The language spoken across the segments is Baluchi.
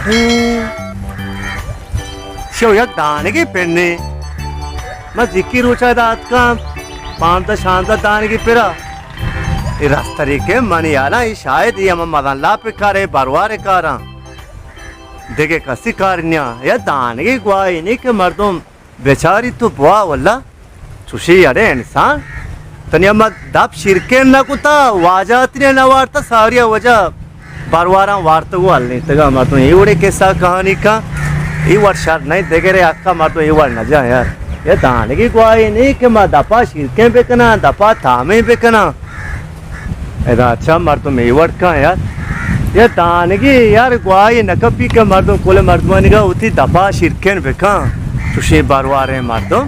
شو یک دانگی پنے۔ من زکی روچا دات کم، پانزدہ شانزدہ دانگی پرا۔ اے رستری کہ منی حالاں، اے شاید اے ہم مزن لاپ کارے، بروار کاراں۔ دگہ کسی کار نیا۔ یا دانگی گواہی نی کہ مردم بچاری تو بوا واللہ، چوشی اڑے انسان۔ تنیا ما دپ شیرکین نہ کتا، واجہ تنے نہ وارتا، ساری وجہ برواراں وارتگو ہلینتگا مردم۔ اے وڑے قصہ کہانی کا، اے وڑ شر نہیں، دگرے حقا مردم اے وڑ نہ جا یار۔ یہ دانگی گواہی نہیں کہ ما دپا شیرکین بکناں، دپا تامین بکناں۔ ادا اچھا مردم اے وڑ کن یار۔ یا دانگی یار گواہی نہ کپی کہ مردم کل مردمانی گا وتی دپا شیرکن بکن۔ چوشیں برواریں مردم۔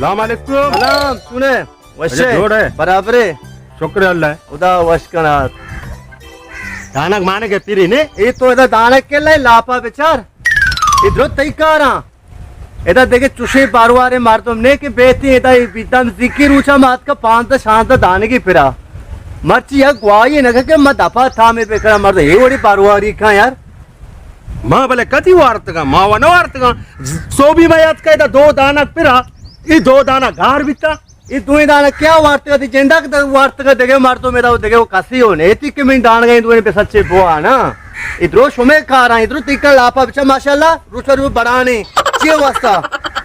السلام علیکم۔ سلام، سنے؟ وش اچھا، ئے؟ جوڑ ئے؟ برابر ئے؟ شکر اللہ۔ خدا وش کنات۔ دانگ مانگ ءَ پیری نے؟ اے تو ادا دانگ کے لئے لاپا بچار۔ اے درو تئی کاراں۔ ادا دگہ چوشیں بارواریں مردم نے کہ بیتی ادا اے بیدم زکی روچا مات کا پانزدہ شانزدہ دانگی پرا۔ مرچی یک گواہی نہ کہ ما دپا تھامے بکنا مردم۔ اے وڑی بارواری کن یار۔ ما بلے کدی وارتگا؟ ما و نہ وارتگا۔ سوبی ما یاد کہ ادا دو دانگ پرا۔ اے دو دانگ گار بیتا۔ اے دوئیں دانگ کیا وارتگا؟ تی جندگ د-، وارتگا دگہ مردم ادا و دگہ و کسی ہو نے۔ تی کہ من دانگا اے دوئیں بہ سچے بوا نا۔ اے درو شمے کاراں، اے درو تیکا لاپا بچا ماشاءاللہ، روچا رو بڑانے۔ چی واسطہ؟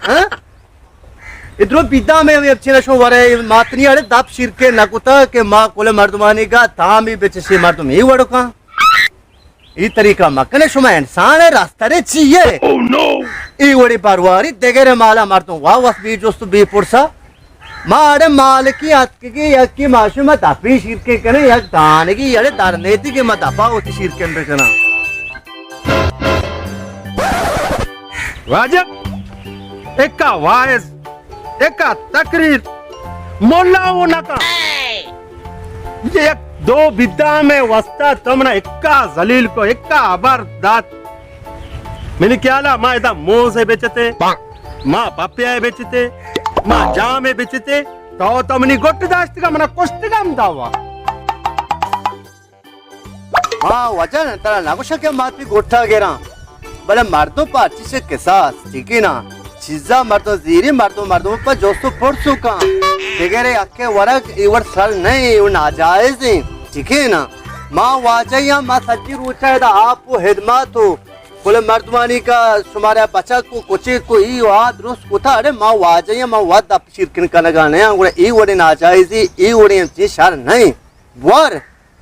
ہاں؟ اے درو بیدا میں چینا شو ورے، ماتنی اڑے دپ شیرکے نہ کتا کہ ما کل مردمانی گا تامی بچشی مردم اے وڑو کن۔ اے طریقہ مکنے، شما انسان ئے، رسترے چی ئے؟ اے وڑی برواری دگرے مالا مردم وا وس بی جست و بی پرسا۔ ما اڑے مالکی اتکگی یکی ماشو ما دپی شیرکے کنے، یک دانگی اڑے در نیتی کہ ما دپا ہوتی شیرکن بکناں۔ واجب، اکا واعظ، اکا تقریر، ملا و نکا۔ یہ یک دو بدام واسطہ تو منا اکا ذلیل کو، اکا ابر دات۔ منی خیالا ما ادا موز بچتے، ما پپیا بچتے، ما جام بچتے، تو تو منی گٹ داشتگا، منا کشتگا ہم داوا۔ ما وجہ نہ ترا نہ گوشاں کہ ما تئی گٹا گراں، بلے مردم پہ ہر چیز قصاص، ٹھیک ہے نا؟ چیزا مردم زیری، مردم، مردم پہ جست و پرس کن۔ دگرے حق ورگ اے وڑ سر نہیں، اے وڑ ناجائز ہیں، ٹھیک ہے نا؟ ما واجہ یا ما سجی روچا دا آپ و خدمات و کل مردمانی کا شمارا بچک کو کچے کو ای و آ درست کتا۔ اڑے ما واجہ یا ما وت دپ شیرکن کنگا نہیں، گڑا اے وڑے ناجائزی، اے وڑے ہم چیز شر نہیں۔ بوار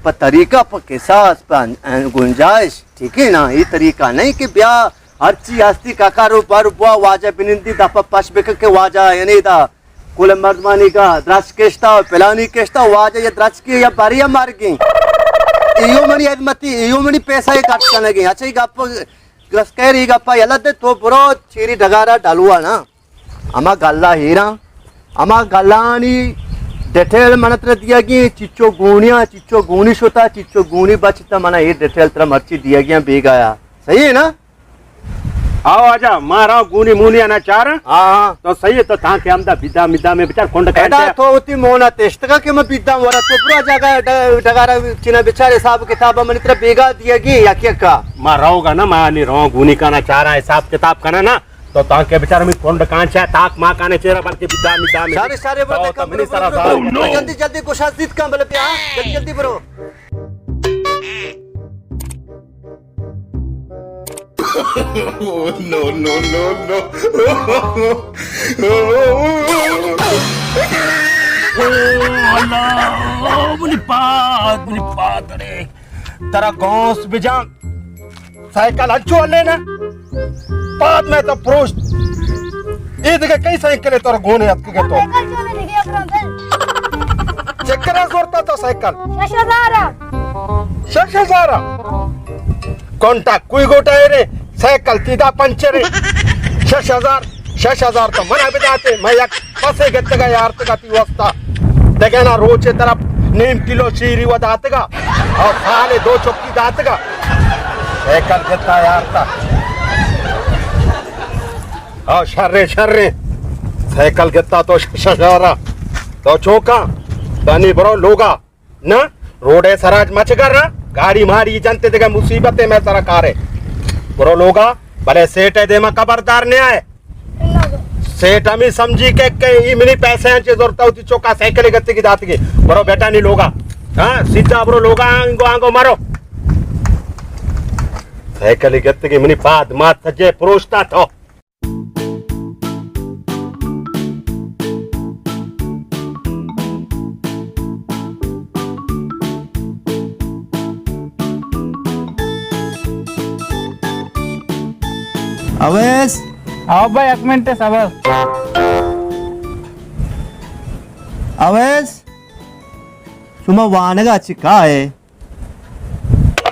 پہ طریقہ، پہ قصاص، پہ گنجائش، ٹھیک ہے نا؟ یہ طریقہ نہیں کہ بیا ہرچی ہستی ککر و بر بوا واجہ بنندی دپا پش بکن کہ واجہ یعنی دا کل مردمانی کا درچ کشتا و پلانی کشتا، واجہ یا درچ کی یا بری یا مرگی۔ ایو منی خدمتی، ایو منی پیسہ یہ کٹ کنگی۔ اچھا یہ گپ گسکیر یہ گپا یلہ دے تو برو چیری ڈگارا ڈلوا نا۔ ہما گلا ہیراں، ہما گلانی ڈیٹیل من ترا دیگی، چچو گونیاں، چچو گونی شتا، چچو گونی بچتا، من اے ڈیٹیل ترا مرچی دیگی بیگایا۔ صحیح ہے نا؟ آو آجا، مارا گونی مونی انا چار۔ ہاں، ہاں۔ تو صحیح ہے، تو تھا کہ ہم دا بیدا میدا میں بچار کنڈ ادا کانٹے۔ تو ہوتی مونا تشتگا کہ میں بیدا ورا تو پورا جگہ ڈ-، ڈگارا چنا بچار حساب کتاب من ترا بیگا دیگی یک یک کا۔ ما رہو گا نا، ما نی رہو گونی کانا چارا حساب کتاب کنا نا۔ تو تانکہ بچار ہمیں کنڈ کانچا تاک ما کانے چیرا بلکہ بدامی دامی۔ شارے، شارے، برو تو دکا، تمنی برو، سرا برو، برو۔ جلدی، جلدی، گوشا زیت کن، بلے بیا، جلدی، جلدی برو۔ نو، نو، نو، نو۔ او اللہ، منی پاد، منی پاد رے۔ ترا گوس بجان۔ سائیکل انچو ہلے نا، پاد میں تو پروشت۔ اے دگہ کئی سائیکل ہے تو گونے اتکگے تو؟ سائیکل چونے دگہ اپنا دل۔ چکرا زورتا تو سائیکل؟ شش ہزار۔ شش ہزار؟ کونٹا کوئی گوٹا ہے رے، سائیکل تیدا پنچر ہے۔ شش ہزار، شش ہزار تو منا بداتے، میں یک پسے گتگا یارتگا تی واسطہ۔ دگہ نا روچے طرف نیم کلو شیری و داتگا۔ او سالے دو چکی داتگا۔ سائیکل جتا یار تا۔ او شرے، شرے۔ سائیکل گتا تو ش-، ش-، شارا۔ تو چوکا، دانی برو لوگا۔ نہ، روڈے سراج مچ گر رہا، گاڑی ماری جنتے دگہ مصیبت میں سرا کارے۔ برو لوگا، بلے سیٹے دیما خبردار نہ آئے۔ سیٹ ہمیں سمجھی کہ، کہ ای منی پیسے ہیں چیز اور تو چوکا سائیکل گتے کی داتی کی۔ برو بیٹا نہیں لوگا۔ ہاں، سیدھا برو لوگا آنگو آنگو مارو۔ سائیکل گتے کی منی پاد مات سجے پروشتا تھو۔ اویس! آؤ بھائی، ایک منٹ صبر۔ اویس! شما وانگا چی کائے؟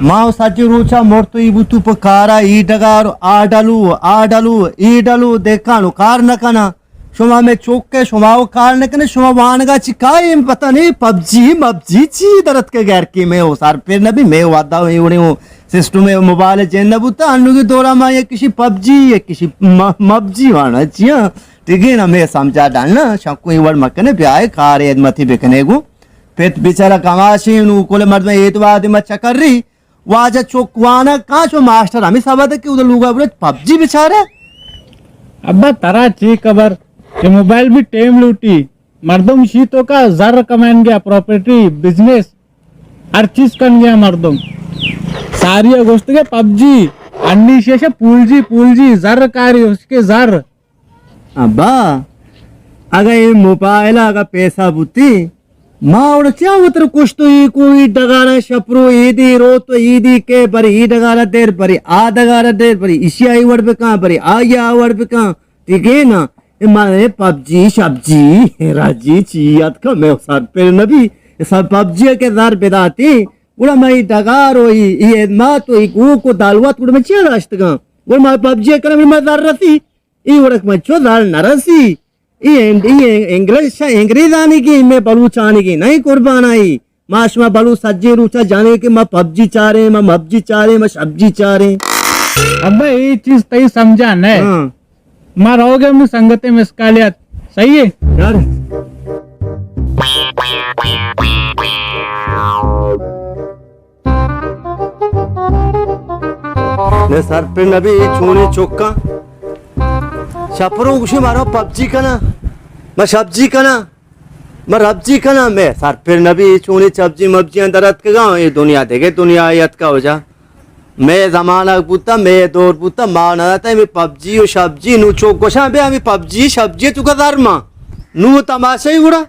ما سجی روچا مرتوی بوتو پہ کارا، ای ڈگار، آ ڈلو، آ ڈلو، ای ڈلو، دیکھانو کار نہ کنا۔ شما میں چوک کے شما و کار نہ کنے، شما وانگا چی کائے؟ پتہ نہیں، پب جی، مب جی چی درت کے غیر کی میں او سر پھر نہ بھی میں وعدہ ہوئی اڑے ہوں۔ سسٹم موبائل جن نہ بوتا، انو کی دورا ما یہ کسی پب جی، یہ کسی م-، مب جی وانا چیا۔ ٹھیک ہے نا، میں سمجھا ڈالنا، شکو یہ وڑ مکنے، بیائے کار خدمتی بکنے گو۔ پت بیچارہ کماشی نو کل مردم ایت وادی ما چکر ری۔ واجہ چوک وانگ کاں چو ماسٹر ہمیں سبق کہ ادھر لوگا بولے پب جی بیچارہ۔ ابا ترا چی خبر کہ موبائل بھی ٹیم لوٹی۔ مردم شی تو کا زر کمائن گیا، پراپرٹی، بزنس، ہر چیز کن گیا مردم۔ ساری گوشت کے پب جی، انی شیشہ پول جی، پول جی، زر کاری اس کے زر۔ ابا، اگہ اے موبائل ء اگہ پیسہ بوتی، ما اوڑا چیا وتر کشتو، ای کوئی ڈگارا شپرو، ای دی روت و ای دی کے، بری ای ڈگارا دیر، بری آ ڈگارا دیر، بری ایشی آئی وڑ بکاں، بری آئی آ وڑ بکاں، ٹھیک ہے نا؟ اے ما اے پب جی، شب جی، راجی چی یاد کا میں سر پر نبی، اے سر پب جی کے زر بداتی، گڑا میں ای ڈگار و ای، ای ادمات و ای گوک و دالوت گڑا میں چیا داشتگاں؟ گڑا ما پب جی کرم میں زر رسی، ای وڑک من چو زال نہ رسی۔ ای انگ-، ای انگلش، انگریزانی کی، میں بلوچانی کی نہیں قربان آئی۔ ما شما بلوچ سجے روچا جانے کہ ما پب جی چاریں، ما مب جی چاریں، ما شب جی چاریں۔ ابا، ای چیز تئی سمجھا نہ۔ ہاں۔ ما رہو گے اپنی سنگت مسکالیات۔ صحیح ہے؟ یار۔ میں سر پر نبی چونی چکا۔ شپرو گوشی مارا پب جی کنا، میں شب جی کنا، میں رب جی کنا۔ میں سر پر نبی چونی چب جی مب جی اندر اتکگا۔ یہ دنیا دیگه دنیا اتکا ہو جا۔ میں زمانہ بوتا، میں دور بوتا، ما نہ تا میں پب جی و شب جی نو چوک گوشاں بے ہمیں پب جی شب جی تو کا در ما نو تماشا ہی گڑا۔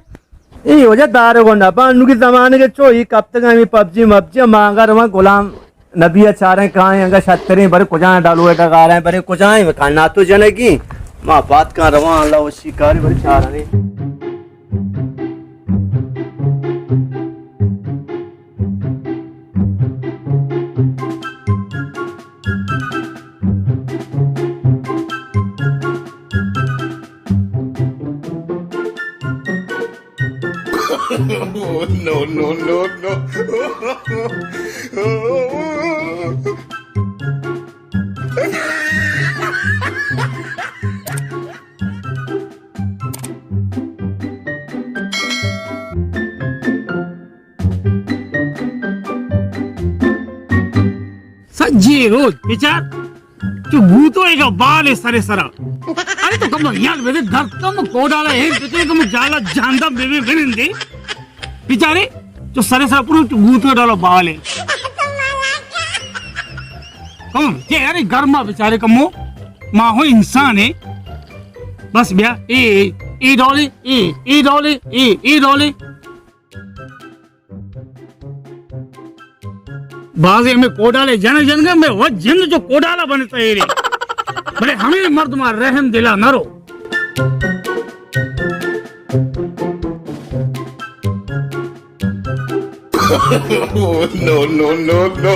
اے وجہ دار گو نبا، انو کی زمانے کے چو ای کپتگا ہمیں پب جی مب جی، ما انگا رواں غلام نبی ء چاریں کائیں، انگا شتریں، برے کجائیں ڈالو ء ڈگاریں، برے کجائیں کنا تو جنگی، ما بات کن رواں، اللہ وشی کاری برے چارنے۔ No, no, no, no. سجی روچ بچار، چو گوتو ایگا بال سرے سرا۔ ارے تو کم یاد بدے، درد کم کوڈالا ہے، تو کم جالا جاندا بے بے بنندے۔ بچارے، چو سرے سرا پورو چو گوتو ڈالا بال ہے۔ کم، کہ ارے گرما بچارے کمو، ما ہو انسان ہے۔ بس بیا، اے، اے، اے ڈولے، اے، اے ڈولے، اے، اے ڈولے۔ بازیں ہمے کوڈالے جن جنگ ء، مئے وت جند چو کوڈالا بنت ایرے۔ بلے ہمے مردما رحم دلا نہ رو۔ No, no, no, no.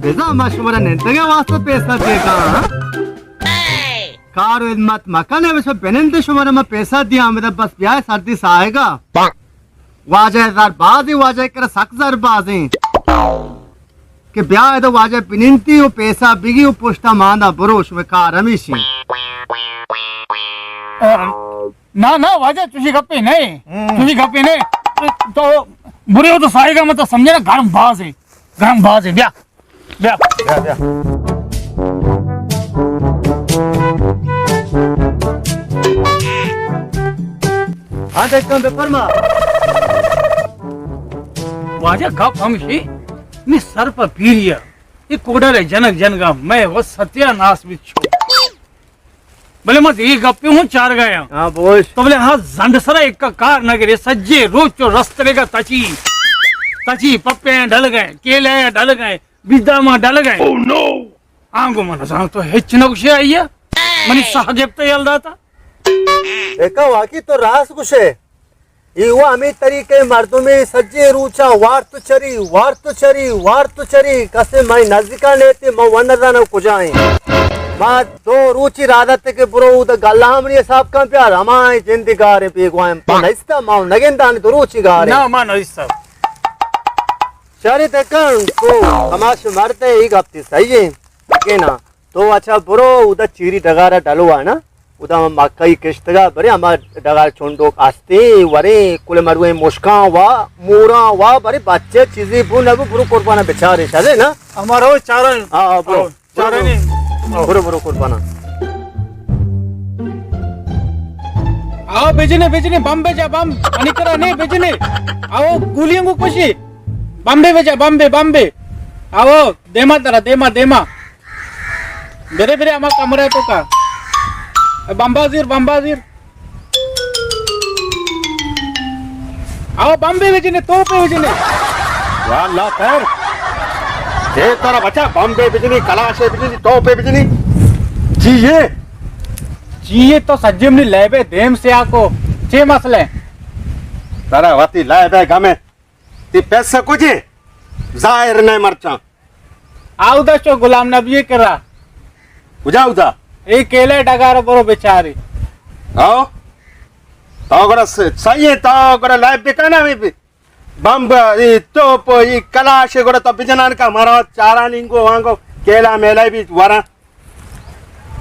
بزاں ما شمارا نندگ ء واسطہ پیسہ دیگا، ہاں؟ کار و ہدمت مکن، ہمیشہ بنند، شمارا ما پیسہ دیاں، ہمدا بس بیا سردی ساہگا۔ واجہ زر بازیں، واجہ کرا سک زر بازیں۔ کہ بیا ادا واجہ بنندی و پیسہ بگی و پشتا ماندا برو، شمے کار ہمیشی۔ نا، نا، واجہ چوشی گپے نئے۔ ہم۔ چوشی گپے نئے۔ تو برے ہو تو ساہگا مت سمجھے نا، گرم بازیں۔ گرم بازیں، بیا۔ بیا۔ بیا، بیا۔ ہاں، دہکان، بفرما۔ واجہ گپ ہمشی، نی سر پہ پیریا، یہ کوڈر ہے جنگ جنگا، میں وہ ستیا ناس بچو۔ بلے ما دیگہ گپے ہوں چارگایا۔ ہاں، بوش۔ تو بلے ہاں زنڈ سرا ایک کار نہ گرے، سجے روچ و رسترے گا تچی۔ تچی پپے ڈل گئے، کیلے ڈل گئے، بیداما ڈل گئے۔ Oh no! آنگو من زان تو ہچ نہ گوشے آئیے۔ منی ساہ گپت یل داتا۔ دیکھا واقعی تو راست گوشے۔ ایوا ہمے طریقے مردمے سجے روچا وارت چری، وارت چری، وارت چری، کسے مئے نزدیکا نیتے، ما و نزاناں کجا ایں۔ ما دو روچی رادت کہ برو اود گلامنی حساب کن پیار، ہمائیں جندی گاریں بیگوائیں، تو نیستا، ما نگندانی دو روچی گاریں۔ نا، ما نیستا۔ چاری تکن، تو کماش مرد ہے، ای گپتی صحیح ہے، کہ نا؟ تو اچھا برو، اودا چیری ڈگارا ڈلوا نا، اودا ہم مکئی کشتگا، برے ہما ڈگار چنڈوک استے، ورے کل مروے مشکاں وا، موراں وا، برے بچے چیزی بو نبو، برو قربانا بچارے، شرے نا؟ ہمارا وہ چارہ، ہاں، ہاں، برو۔ چارہ نہیں۔ برو، برو قربانا۔ آؤ بجنے، بجنے، بم بجا، بم۔ انکرا نہیں، بجنے۔ آؤ گولیاں کو کشی۔ بمبے بجا، بمبے، بمبے۔ آؤ، دیما ترا، دیما، دیما۔ برے، برے، ہما کمرہ تو کا۔ بمبا زیر، بمبا زیر۔ آؤ، بمبے بجنے، توپے بجنے۔ یا اللہ خیر۔ اے ترا بچا بمبے بجنی، کلاشے بجنی، توپے بجنی۔ چی یہ؟ چی یہ تو سجے منی لیبے دیم سے آکو۔ چے مسئلہ ہے؟ ترا وتی لیبے گمے۔ تی پیسہ کجے؟ ظاہر نہ مرچاں۔ آودا چو غلام نبی کرا۔ کجا اودا؟ اے کیلے ڈگار برو بیچاری۔ آؤ۔ تو گڑا س-، صحیح ہے، تو گڑا لائف بکنا بھی، بھی۔ بمب، اے توپ، اے کلاش، گڑا تو بجنان کا مارا چارا نینگو وانگو، کیلا میلا بھی ورا۔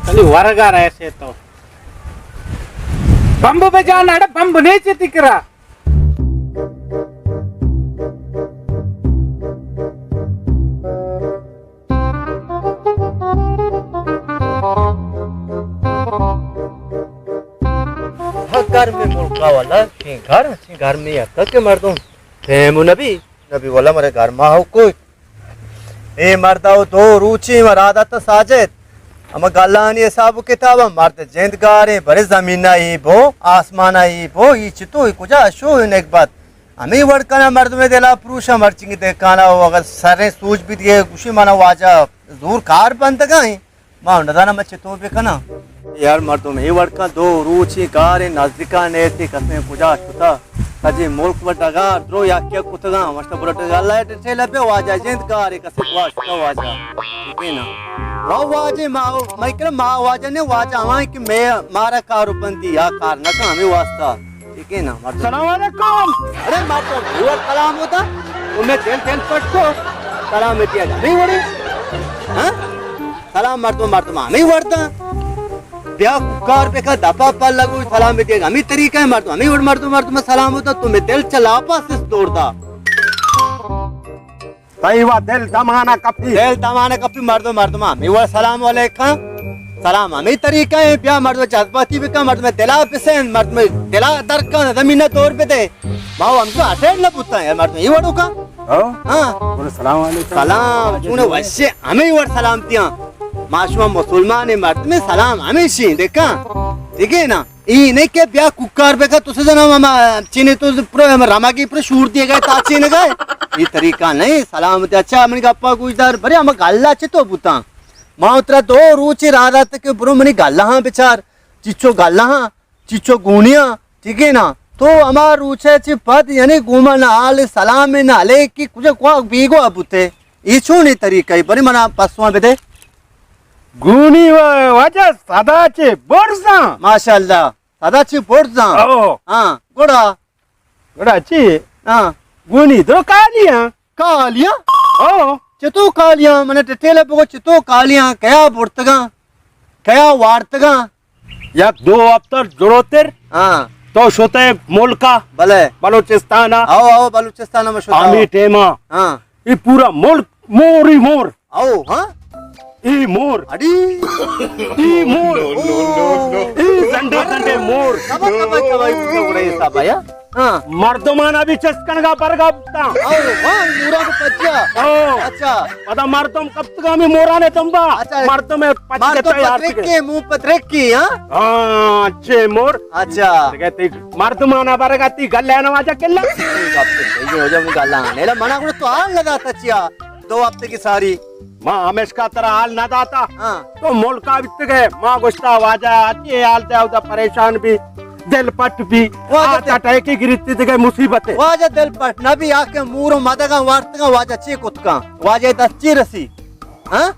خالی ورگا رہے سے تو۔ بمب بجان اڑ، بمب نہیں چتی کرا۔ ہاں، گرمی ملکا والا، چین گرم، چین گرمی اتکا کہ مردم فہم نبی، نبی والا مرے گرما ہو کوئی۔ اے مردا و دو روچی مراد ات ساجد۔ ہما گلانی حساب و کتاب مرد جند گاریں، برے زمین ای بو، آسمان ای بو، ای چتو، ای کجا شو، ای نگبت۔ ہمے وڑ کنا مردمے دلا پروشا، مرچنگی دہکانا و اگر سریں سوج بیت گے گوشی منا واجہ زور کار بندگا ہیں۔ ما نزاناں ما چتو بکناں۔ یار مردم اے وڑ کن دو روچی گاریں نزدیکا نیتی کسیں کجا شتا۔ سجے ملک و ڈگار درو یک یک کتگاں۔ وشتا برو ڈگار لائٹ سے لبے واجہ جند گارے کسیں کجا شتا واجہ۔ ٹھیک ہے نا؟ واہ واجہ ما، میں کرا ما واجہ نے واجہ ہمائیں کہ میں مارا کار بندی یا کار نہ کن ہمیں واسطہ۔ ٹھیک ہے نا، مردم۔ السلام علیکم۔ ارے مردم، یہ وڑ سلام ہوتا؟ تو میں دل دل پٹ کو۔ سلام ہے دیا، نہیں وڑے؟ ہاں؟ سلام مردم، مردم، ہمیں وڑتا۔ بیا کار بکا دپا پر لگو، سلام ہے دیا، ہمیں طریقہ ہے مردم، ہمیں وڑ مردم، مردم سلام ہوتا، تو میں دل چلا پاس اس دوڑتا۔ تئی وا دل دمانا کپی۔ دل دمانا کپی مردم، مردم ہمیں وڑ سلام علیکم۔ سلام ہمیں طریقہ ہے، بیا مردم جذباتی بکن، مردم دلا بسین، مردم دلا درکن، زمین دور بدے۔ ما ہم تو اٹیل نہ بوتا ہے مردم، یہ وڑو کا؟ ہاں؟ ہاں۔ بولو سلام علیکم۔ سلام، چون وشے ہمیں وڑ سلام دیاں۔ ما شما مسلمان مردم سلام ہمیشی دیکھا۔ ٹھیک ہے نا؟ ای نہیں کہ بیا کوکار بکا، تو سے جنا ما چینے تو پر رمگی پر شور دیے گئے، تا چینے گئے۔ یہ طریقہ نہیں، سلامتی۔ اچھا، منی گپا گوش دار، برے ہم گلا چے تو بوتاں۔ ما اترا دو روچ راہ رات کہ برو منی گلا ہاں بچار، چچو گلا ہاں، چچو گونیاں، ٹھیک ہے نا؟ تو ہما روچے چے پد یعنی گوما نہ حال سلام نہ علیک کی کجا کوا بیگوا بوتے۔ یہ چونی طریقہ ہے، برے منا پسواں بدے۔ گونی و-، واجہ سدا چے برزاں۔ ماشاءاللہ۔ سدا چے برزاں۔ او۔ ہاں، گڑا؟ گڑا چی؟ ہاں۔ گونی درو کالیاں۔ کالیاں؟ او۔ چتو کالیاں؟ من ڈیٹیل بگو، چتو کالیاں؟ کیا برتگاں؟ کیا وارتگاں؟ یک دو ہفتہ دروتر۔ ہاں۔ تو شتے ملکا۔ بلے۔ بلوچستانا۔ او، او، بلوچستانا میں شتا۔ ہمی ٹیما۔ ہاں۔ ای پورا ملک مور ہی مور۔ او، ہاں؟ ای مور۔ اڑی۔ ای مور۔ او۔ ای زنڈے زنڈے مور۔ کبا، کبا، کبا، ای بوتا گڑا حساب آیا۔ ہاں۔ مردمانا بھی چست کنگا برگا بوتا۔ او، ہاں، مورا کو پچیا۔ او۔ اچھا۔ پدا مردم کپتگا ہمی مورانے تمبا۔ اچھا۔ مردم پچ مردم گتا یار پترکی، منہ پترکی، ہاں؟ ہاں، اچھے مور۔ اچھا۔ دیکھے تی مردمانا برگا تی گلے نواجہ کلا۔ ٹھیک ہے، ٹھیک ہے، ہو جا گلا۔ نیلا منا کو تو حال نہ داتا چیا۔ دو ہفتے کی ساری۔ ما ہمیشکا ترا حال نہ داتا۔ ہاں۔ تو ملکا بیت گئے۔ ما گوشتا واجہ اچی حال دے، اودا پریشان بھی، دل پٹ بھی۔ واجہ آتا دل ٹیکی گریتی دگے مصیبت ہے۔ واجہ دل پٹ نہ بھی، آ کے مور و مدگا وارتگا، واجہ چی کتکا؟ واجہ دست چی رسی؟ ہاں؟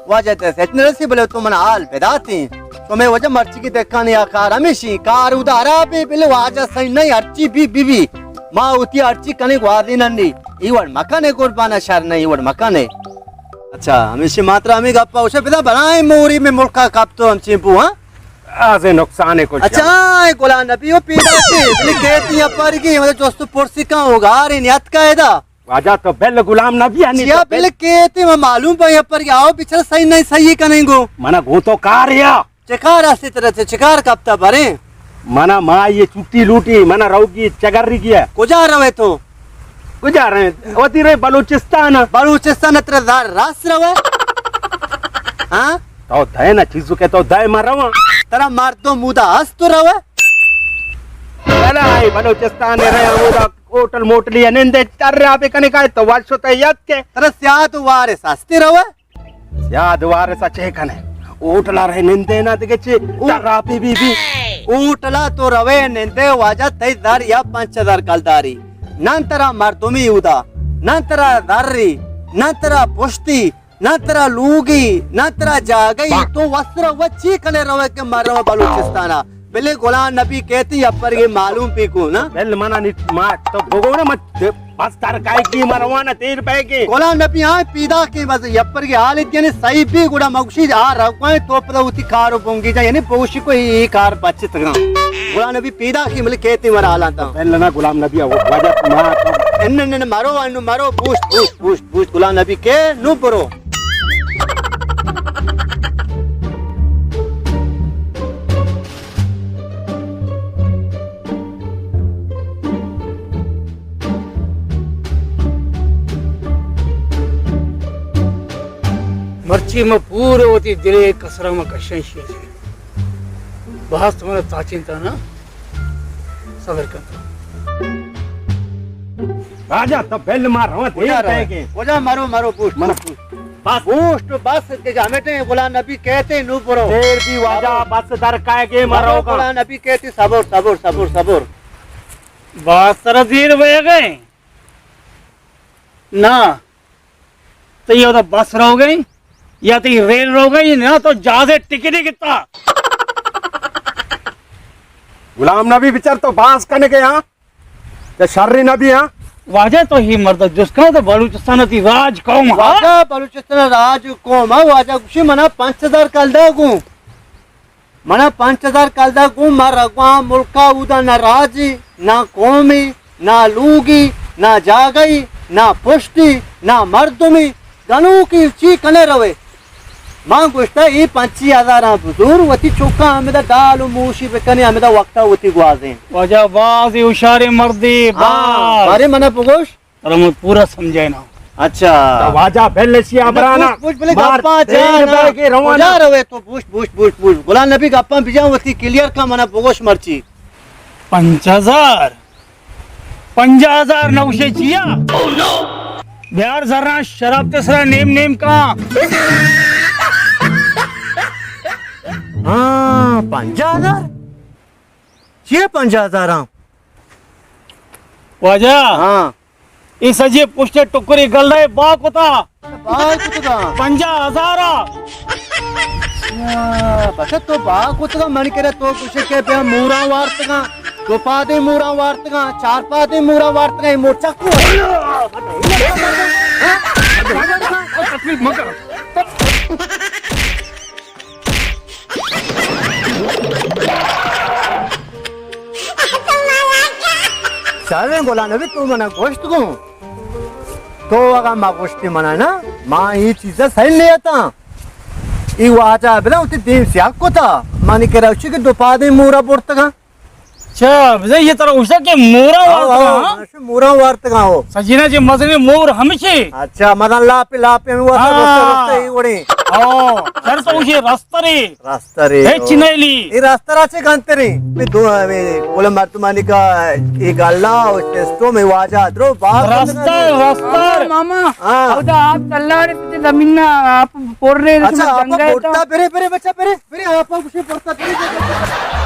واجہ دست ہچ نہ رسی، بلے تو من حال بداتی۔ تو میں وجہ مرچی کی دکانی آ کار ہمیشی، کار اودا حرابی، بلے واجہ صحیح نہیں، ہرچی بھی، بھی، بھی۔ ما ہوتی ہرچی کنے گوازی نندی۔ ای وڑ مکنے قربان، شر نہ ای وڑ مکنے۔ اچھا، ہمیشی ماترا ہمیں گپا اوشے پدا بلائیں موری میں ملکا کپ تو ہم چین پو، ہاں؟ آزے نقصان ہے کچھ۔ اچھا، اے گلا نبی ہو پیدا کی، بلی کہتی ہے پر کی، مطلب جوست پرسی کا ہوگا، آرے نیت کا ہے دا۔ واجہ تو بل غلام نبی ہنی چیا تو بل۔ بل کہتی میں معلوم پہ پر کی، آؤ بچر صحیح نہیں صحیح کنیں گو۔ منا گو تو کار یا۔ چکار ہستی ترا، چہ چکار کپتا بریں؟ منا ما یہ چھٹی لوٹی، منا روگی چگری گیا۔ کجا روے تو؟ کجا روے؟ وتی روے بلوچستان۔ بلوچستان ترا زار راس روے؟ ہاں؟ تو دے نا چیزو کے تو دے ما رواں۔ ترا مردم مودا ہست تو روے؟ بلا آئی بلوچستان رہے، مودا ہوٹل موٹلی نندے چر را بکنے کا تو واشو تے یاد کے۔ ترا سیاد وارث ہستی روے؟ یاد وارث ء چے کنے؟ ہوٹل ء رہ نندے نا دگہ چے؟ او۔ تراپی بی بی۔ ہوٹل ء تو روے نندے واجہ تئی زر یا پنچ ہزار کلداری۔ نن ترا مردمی اودا، نن ترا زری، نن ترا پشتی، نن ترا لوگی، نن ترا جاگئی، تو وسرا و چی کنے روے کہ مروے بلوچستان ء؟ بلے غلام نبی کہتی اپر یہ معلوم پی کو نا؟ بل منا نی ما تو بگو نا مت بس ترکائے کی مروانا تیر پہ کے۔ غلام نبی آئے پیدا کے بس یپر کے حال یعنی صحیح بھی گڑا مگشی آ رکھوائیں تو پتہ ہوتی کار و بونگی جا یعنی بوشی کو یہ کار بچت گا۔ غلام نبی پیدا کی ملے کہتی مرا حالاں تا۔ بل نا غلام نبی آ واجہ ما ان ان مرو ان مرو بوشت بوشت بوشت بوشت غلام نبی کے نو برو۔ مرچی ما پورے وتی دلے کسرا ما کشن شیشے۔ باز تو منا تاچین تا نا صبر کن۔ راجا تو بل ما رواں دیر کجا رواں؟ پہ کے۔ کجا مرو مرو پوسٹ منا پوسٹ۔ بس۔ گوشت و بس کہ ہمیٹیں غلام نبی کہتے نو برو۔ دیر بھی واجہ بس در کائے گے مرو مرو کا۔ غلام نبی کہتے صبر، صبر، صبر، صبر۔ باز ترا دیر ہوئے گئے۔ نا۔ تو یہ تو بس رو گئی یا تو ریل رو گئی نا تو جہاز ٹکٹ ہی کتا۔ غلام نبی بچار تو باز کنے گئے ہاں۔ کہ شری نبی ہاں؟ واجہ تو ہی مرد جس کا تو بلوچستان تی راج قوم ہاں۔ واجہ بلوچستان راج قوم ہاں، واجہ گوشی منا پنچ ہزار کلدہ گوں۔ منا پنچ ہزار کلدہ گوں، ما رگواں ملکا اودا نہ راجی، نہ قومی، نہ لوگی، نہ جاگئی، نہ پشتی، نہ مردمی، گنوکی چی کنے روے؟ ما گوشتا ای پنچی ہزاراں بزور، وتی چکا ہمدا ڈال و موشی بکنے، ہمدا وقتا وتی گوازیں۔ واجہ باز ہوشاریں مردے، ہاں، باز۔ بارے منا بگوش۔ ترا من پورا سمجھائے نا۔ اچھا۔ تو واجہ بل اشی آبرانا۔ پوچھ، پوچھ بلے مار گپا تیر جانا۔ بہ کے روانا۔ کجا روے تو؟ پوچھ، پوچھ، پوچھ، پوچھ۔ غلام نبی گپاں بجان وتی کلیئر کا منا بگوش مرچی۔ پنچ ہزار؟ پنجاہ ہزار نوشے چیا؟ بیار زراں شراب تے سرا نیم نیم کا۔ ہاں، پنجاہ ہزار؟ چیے پنجاہ ہزار ہاں؟ واجہ۔ ہاں۔ اے سجے پشت ٹکری گل رہے با کتا۔ با کتا۔ پنجاہ ہزار آ۔ بچہ تو با کتگا من کرا تو کچھ کہ بیا موراں وارتگاں، دو پادیں موراں وارتگاں، چار پادیں موراں وارتگاں، اے مور چکو۔ تکلیف مکن۔ شریں گلان نبی تو منا گوشت گوں۔ تو اگاں ما گوشتی منا نا، ما اے چیزا سہی نیتاں۔ اے واجہ بلا وتی دیم سیاہ کتا، منی کرا چی کہ دو پادیں مورا برتگاں۔ اچھا، بزاں یہ ترا اوشا کہ مورا آؤ، وارتگاں، آؤ، ہاں؟ ماشا مورا وارتگاں ہو۔ سجینا جی مزنی مور ہمیشی۔ اچھا، مزن لاپی، لاپی ہمیں واسطے ہاں۔ رستے، رستے ہی وڑے۔ ہاں، سر تو اوشی رستری۔ رستری۔ ہچ نیلی۔ اے رسترا چے گنتری؟ بے دو، بے گل مردمانی کا اے گلا او سسٹم اے واجہ درو باز رستر، رستر۔ ماما، ہاں۔ اودا آپ چلا رہے تھے زمین نا، آپ پور رہے تھے اچھا، آپ جنگا ہے پورتا، تو۔ پرے، پرے بچہ، پرے، پرے، آپ کچھ پورتا، پرے۔